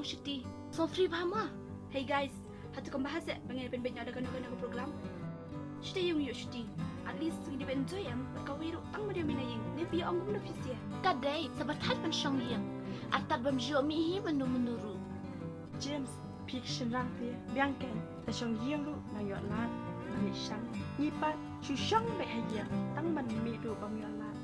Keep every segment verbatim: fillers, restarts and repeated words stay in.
Shuti. So free bha ma. Hey guys, hato kam bha seh ba ngin pynbeit noh da kano kano ka program. Shuti ïa u ïoh shuti. At least ngin dei ban enjoy em bad kawei ruh tang ban ïa mih na ïing. Ne phi ong kumno phi seh? Ka dei sa ba thait ban shong ïing. Artat bym ju mih hi mynno mynno ruh. James, phi ki shynrang phi biang kein. Sa shong ïing ruh nang ïoh lad ban mih shang. Ngi pat shu shong beit ha ïing tang ban mih ruh bym ïoh lad.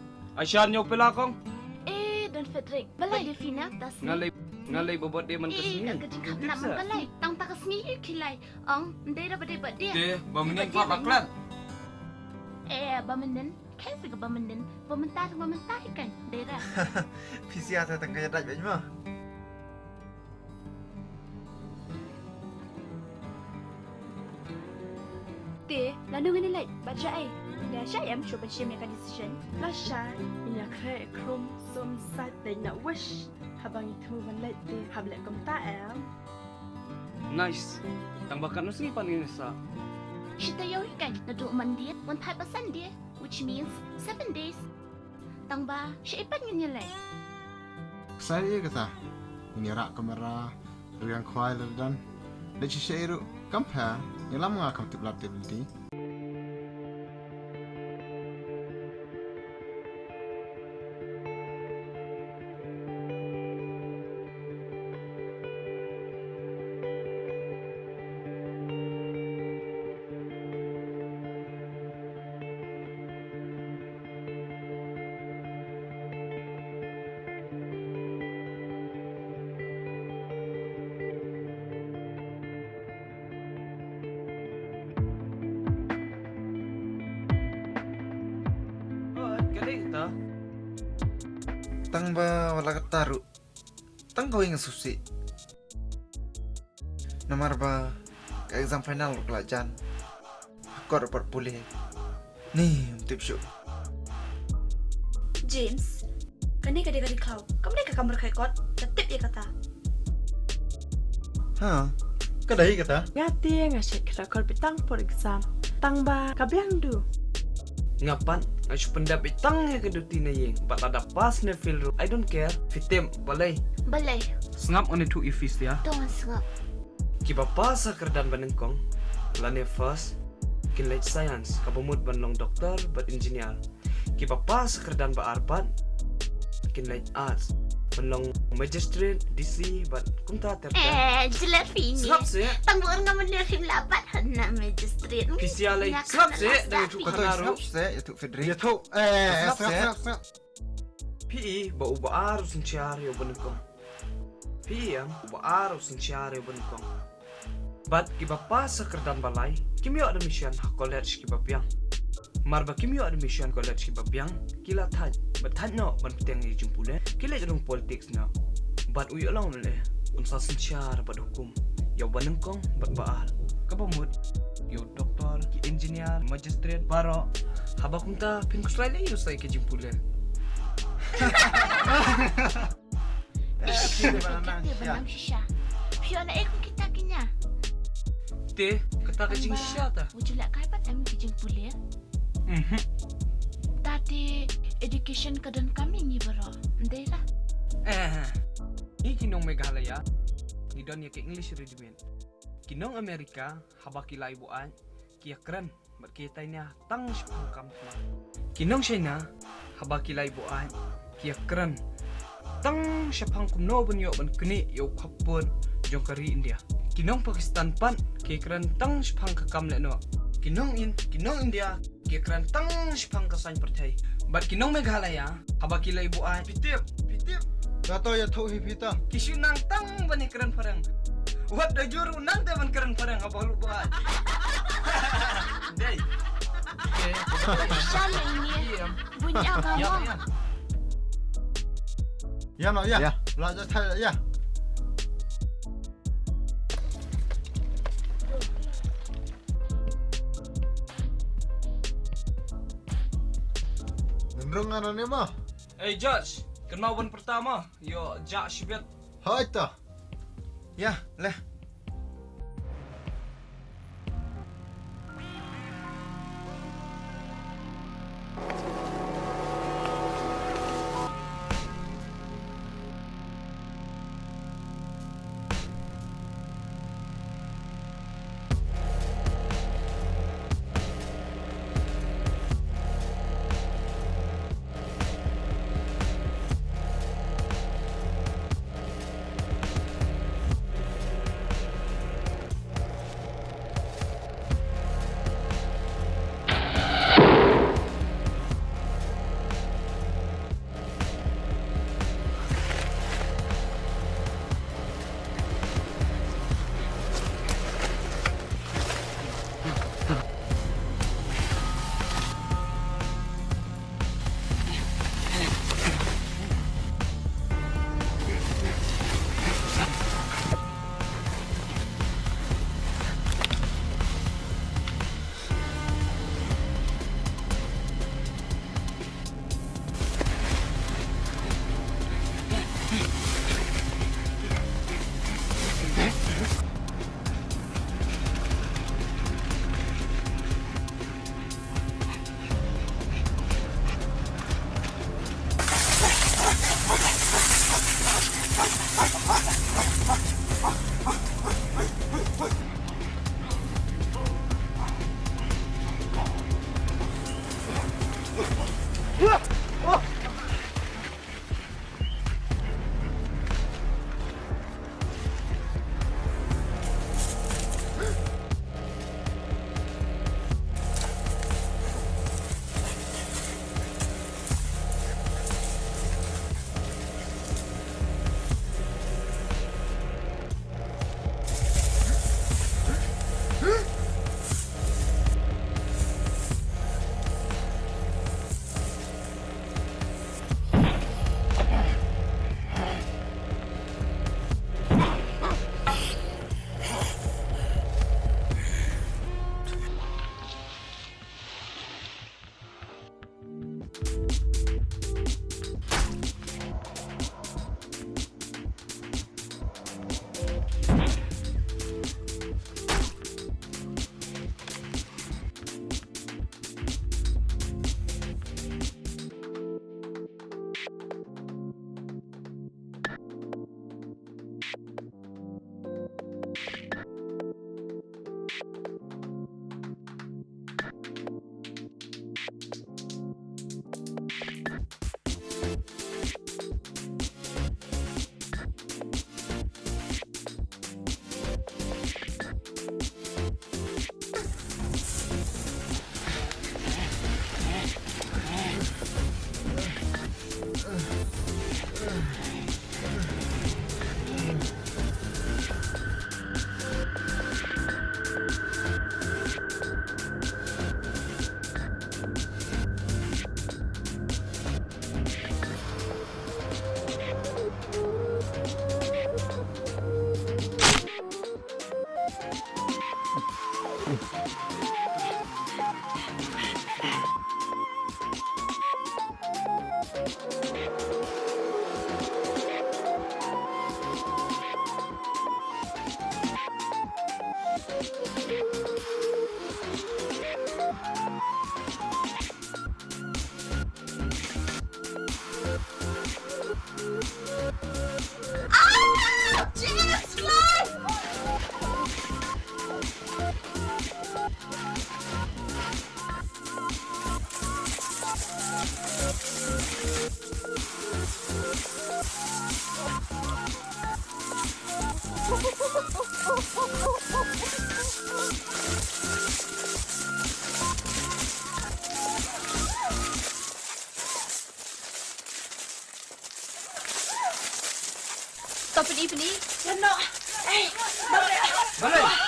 Ashan ñiew pela kong. Eh, Don Frederick. Balei? Birthday phi na, ta sngi. Nga lei, nga lei ba birthday man ka sngi. Eh, ka jingkhapnam man balei. Tang ta ka sngi ïa ki lai. Ong, ndei ra ba dei birthday. Te, ba mynnin pat la klet. Eh, ba mynnin. Kai phi ka ba mynnin. Ba mynta, ba mynta hi kan. Ndei ra. Phi sia ta tang ka ïa dait beit ma. Te, lano ngin leit? Bad shaei? Ïa shaei em shuh ban shim ïa ka decision. Lashai, ïa khreh khrum sum sait dei na wish. Haba ngi thmu ban leit te hap leh kumta em. Nice. Tang ba katno sngi pat ngin sa. Shi taïew hi kan, naduh Monday, wan phai ba Sunday, which means seven days. Tang ba, shaei pat ngin ïa leit? Sa ïa kata, ngin ïa rah kamera, riang khwai la don. Leit sha shaei ruh, kam pher, ïalam nga kam tip lad tip lynti. Tang ba wala kata ruh. Tang kawei nga sngewsih. Namar ba ka exam final ruh ka la jan. Kot pat pule. Ni, ym tip shuh. James, kane ka dei ka dei khlaw. Kam dei ka kamra khai kot. Ka tip ïa kata. Ha, ka dei kata. Nga te nga shet kata kot bitang por exam. Tang ba ka biang du. Nga pat nga shu pyndep bitang ïa ka duty na ïing. Bad lada pass ne fail ruh, I don't care. Phi tip balei? Balei? Sngap, nga ïathuh ïa phi sha. To sngap. Kiba pass ha kyrdan ba nyngkong lane first kin leit science, kaba mut ban long doctor bad engineer. Kiba pass ha kyrdan ba ar pat kin leit arts, ban long magistrate, D C bad kumta ter ter. Eh, jelas phi ni. Sngap seh. Tang ba ngam leh phim lah pat na magistrate. Phi sia lei. Sngap seh, dang ïathuh kata ruh. Sngap seh, ïathuh Frederick. Ïathuh. Eh, sngap seh. Phi i ba uba ar u synshar ïa uba nyngkong. Phi i em uba ar u synshar ïa uba nyngkong. Bad kiba pass ha kyrdan ba lai kim ïoh admission ha college kiba biang. Mar ba kim ïoh admission college kiba biang, ki la thait, bad thait noh ban bteng ïa jingpule, ki leit rung politics noh. Bad u ïoh long M L A, un sa synshar bad hukum ïa uba nyngkong bad ba ar. Kaba mut ïa u doktor, ki engineer, magistrate baroh. Haba kumta phin khuslai lei ïa u sa ïa ka jingpule. Ish, phi te ba nam shisha. Phi ïoh na ei kum kita kinya. Te kata ka jingshisha ta. Wujula kai pat em ki jingpule. Mhm. Ta te education ka donkam ïa ngi baroh. Ndei la. Eh. Ngi ki nong Meghalaya ngi don ïa ka English readymade. Ki nong America haba ki la ïa buaid ki ïa kren bad ki ïa tainia tang shaphang kam thma. Ki nong China haba ki la ïa buaid ki ïa kren tang shaphang kumno ban ïoh ban knieh ïa u khappud jong ka ri India. Ki nong Pakistan pat ki ïa kren tang shaphang ka kam lehnoh. Ki nong In, ki nong India ki ïa kren tang shaphang ka saiñ pyrthei. Bad ki nong Meghalaya haba ki la ïa buaid, phi tip, phi tip. Kato ïathuh hi phi ta. Ki shu nang tang ban ïa kren phareng. Wat da jur u nang te ban kren phareng haba u la buaid. Dei. Shaleng ni. Bunya ka mo. Ïa no ïa. Ïa. La ja thai ïa. Nrung ano ne mo? Ei George, kynmaw ban pyrta mo. Ïoh jah shibit. Hoi to. Ïa, leh. To pyni pyni. Ïa no. Ei. Balei?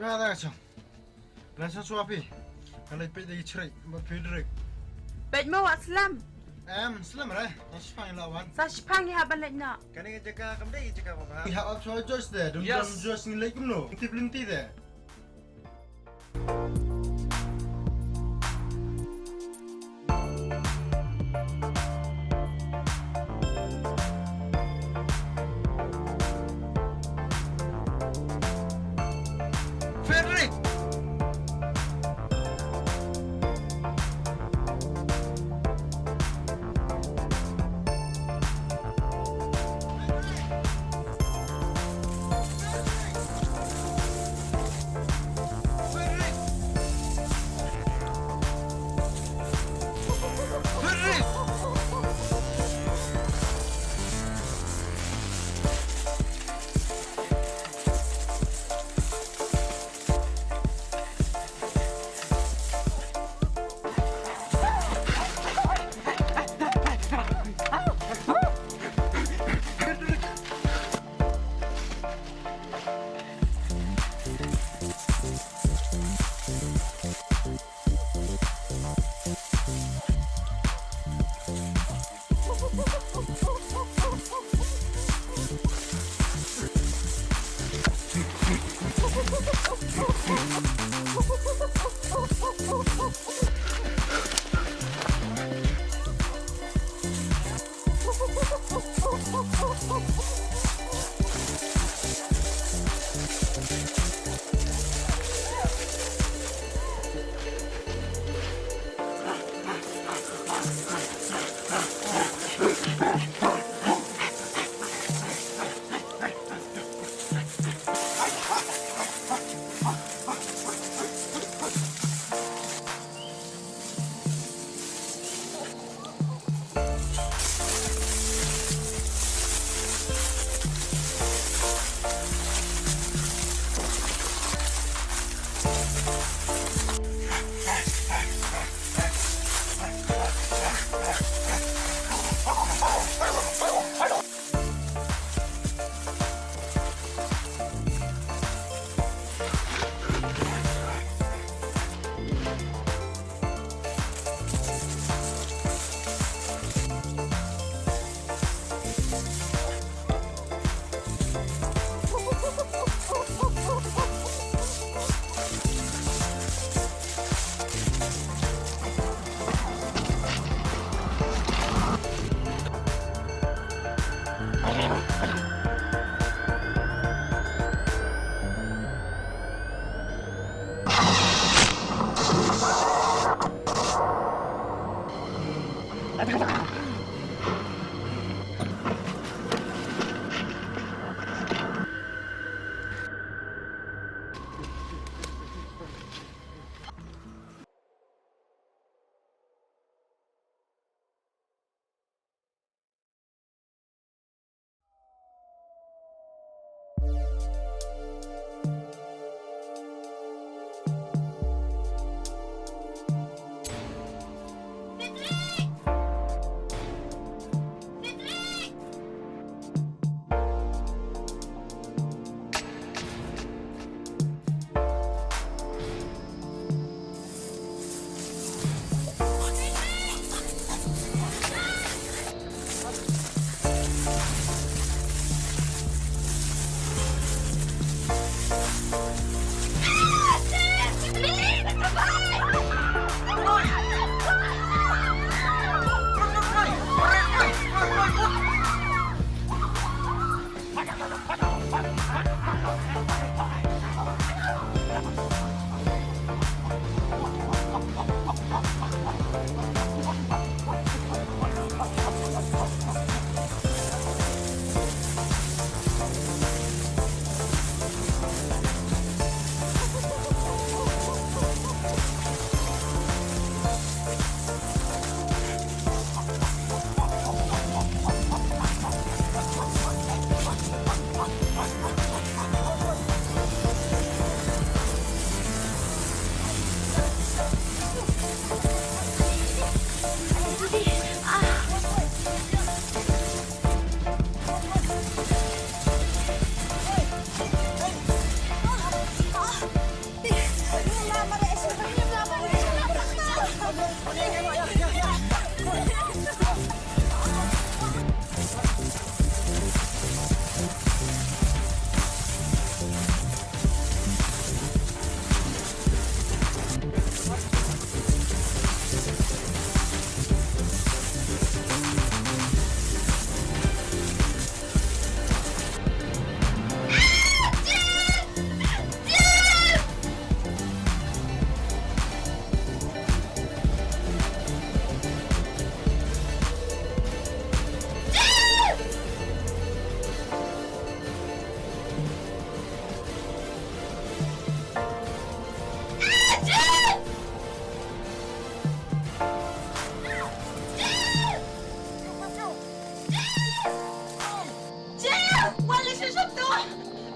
Nga da chong. Nga sa sua phi. Nga leit peit da ki chrik bad Frederick. Peit mo wat slem. Em, slem re. Sa shipang la wan. Sa shipang ïa ban leit na. Kane ka jaka kam dei ka jaka ba bha. Ki hap ap sua Josh de. Dum dum Josh ngi leit kumno. Tip lynti de. Frederick!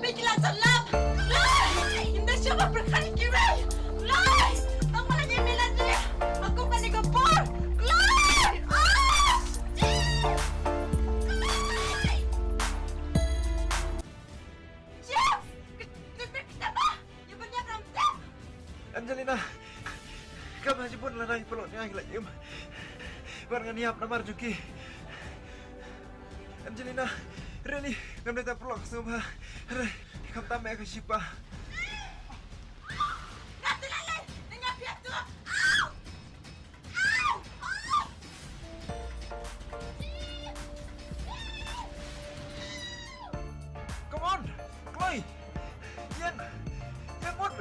Peit ki la sah lap. Kloi! Ynda shuh ba pyrkhat ïa kiwei. Kloi! Tang ba la ïa milat ïa nga kum kane ka por. Kloi! Ah! Kloi! Jeff! Ka, ka, ka, ka, ka, ïa ban ïap ram tep. Angelina, kam ha jibun la nai pelok nia gila im. Bar ngan ïap namar juki. Angelina, really, ngam dei ta pelok sngewbha. Re, kam tam me ka shipa. Ka tu la lai, nang ïap ïap tu. Au! Come on, Chloe! Ïeng! Ïeng mut!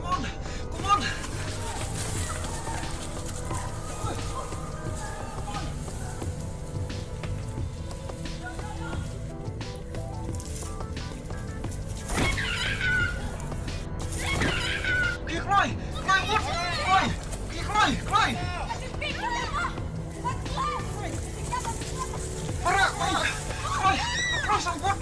Come on! Come on! Ki Kloi! Kloi, mut! Kloi! Ki Kloi! Kloi! Para! Kloi! Kloi, sang mut!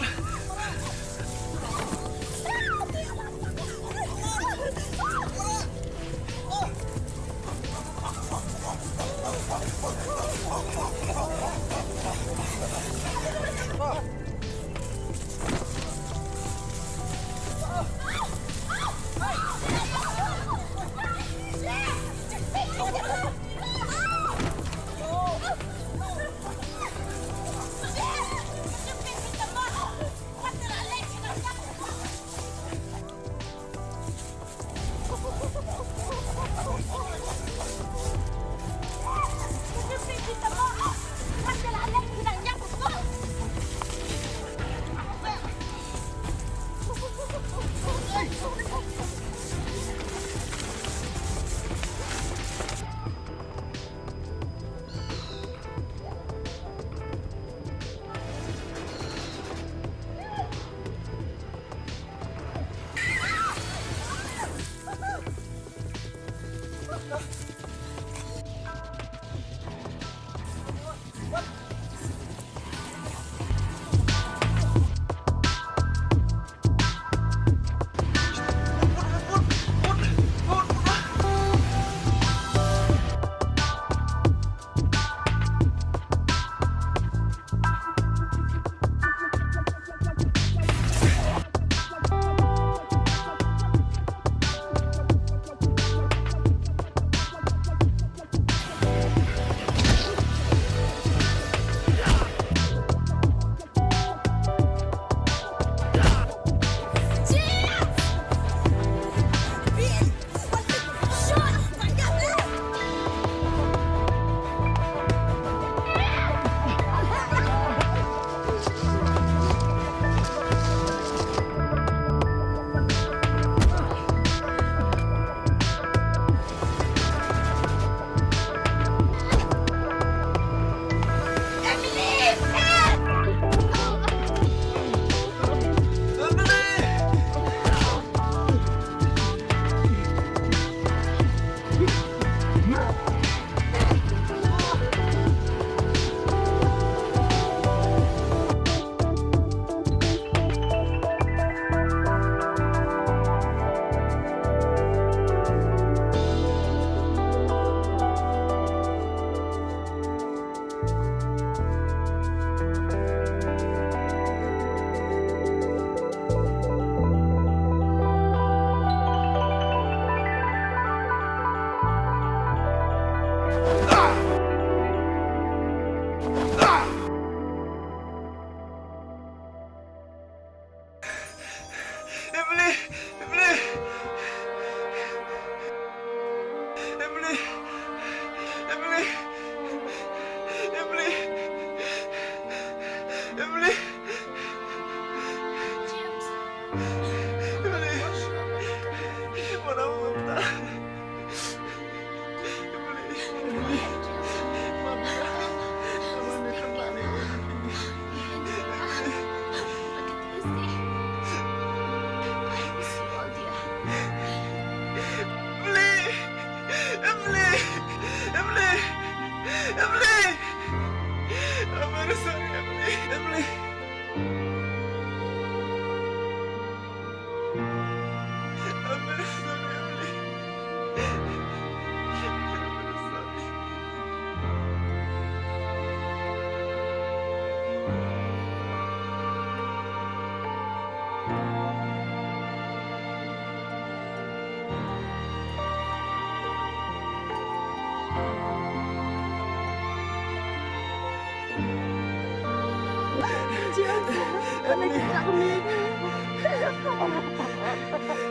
Emily.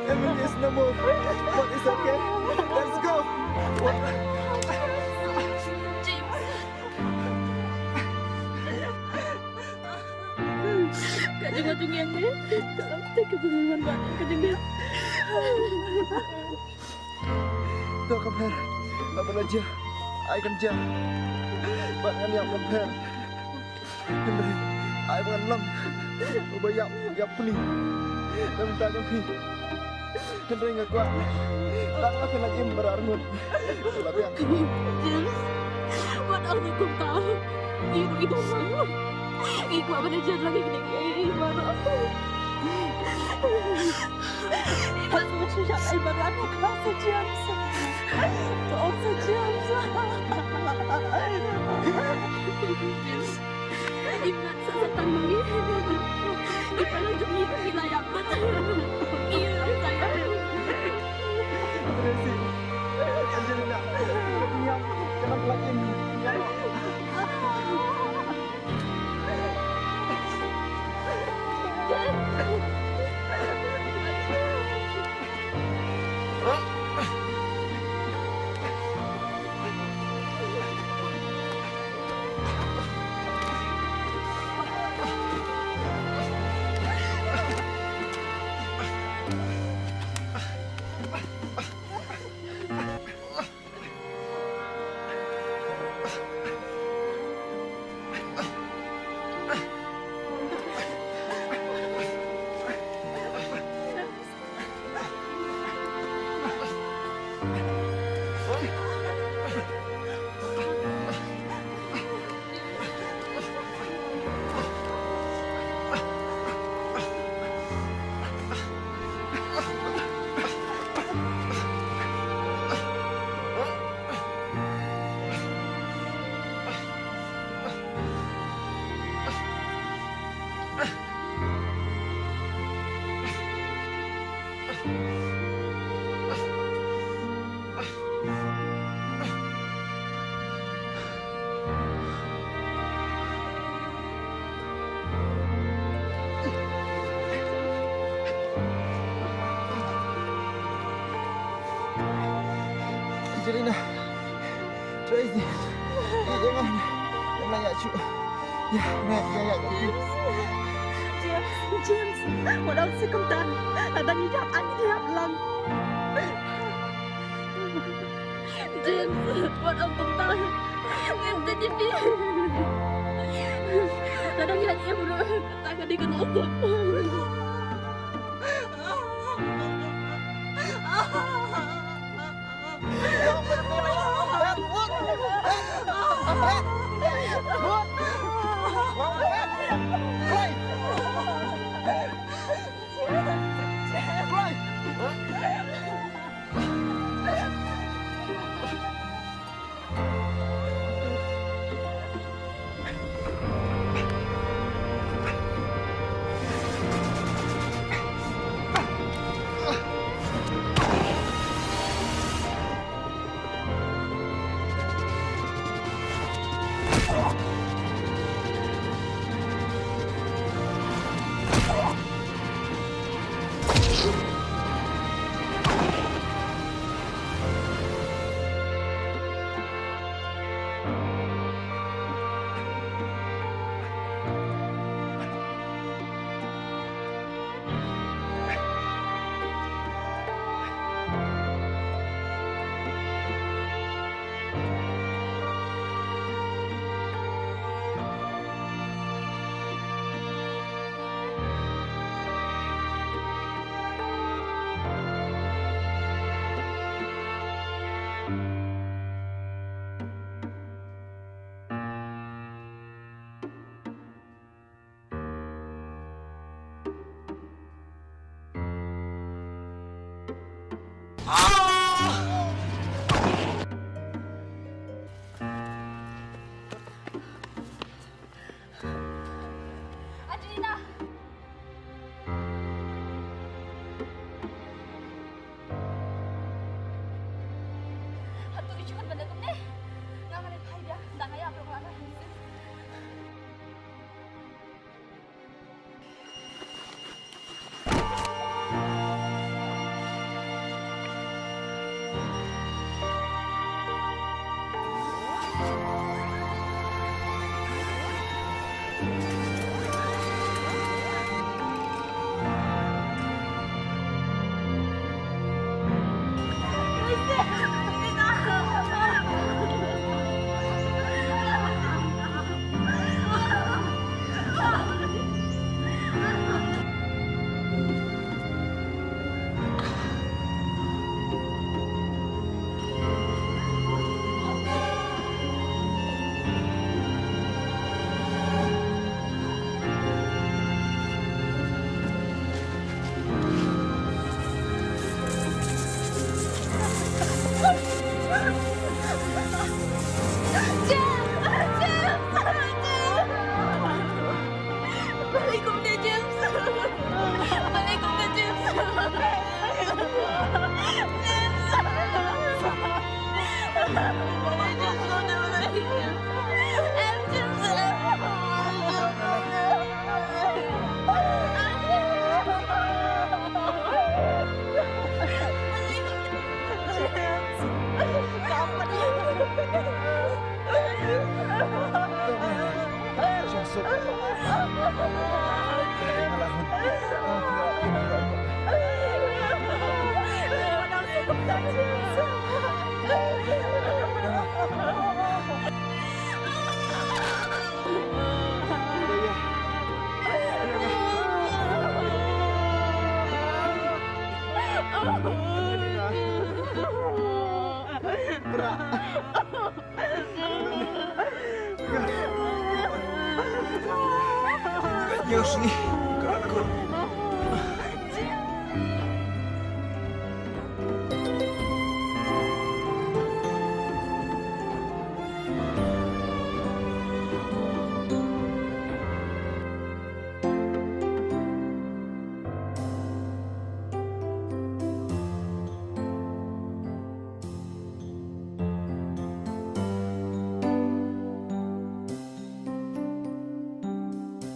Emily is no more. What is okay? Let's go. What? Ka jingmut jong ngi, ka lam te ka bynta ban ka jingmut. To, kham pher ba la jia, ai kan jia. Ba ngan ïap kham pher. Hynrei ai ba ngan long uba ïap, ïap pli. Namar ka jong phi. Hynrei nga kwah tang ba phin im baroh arngut. James, wat ong kumta. Ngi ruh ngi dang, ngi kwah ban ïajan lang ïa kine kiei kiei baroh. Wat sngewsih ïa kaei ba ngan ong, James. To ong sa, James. James. Angelina. Tracy. Ïa nga. Ïa nga ïa shu. Ïa, ïa, ïa, ïa. James, James, wat ong sa kumta. Lada ngi ïap, ngi ïap lang. James, wat ong kumta. Ngim tip ïa phi. Lada ngi ïap ruh, kata ka dei ka nasib. Yoshi.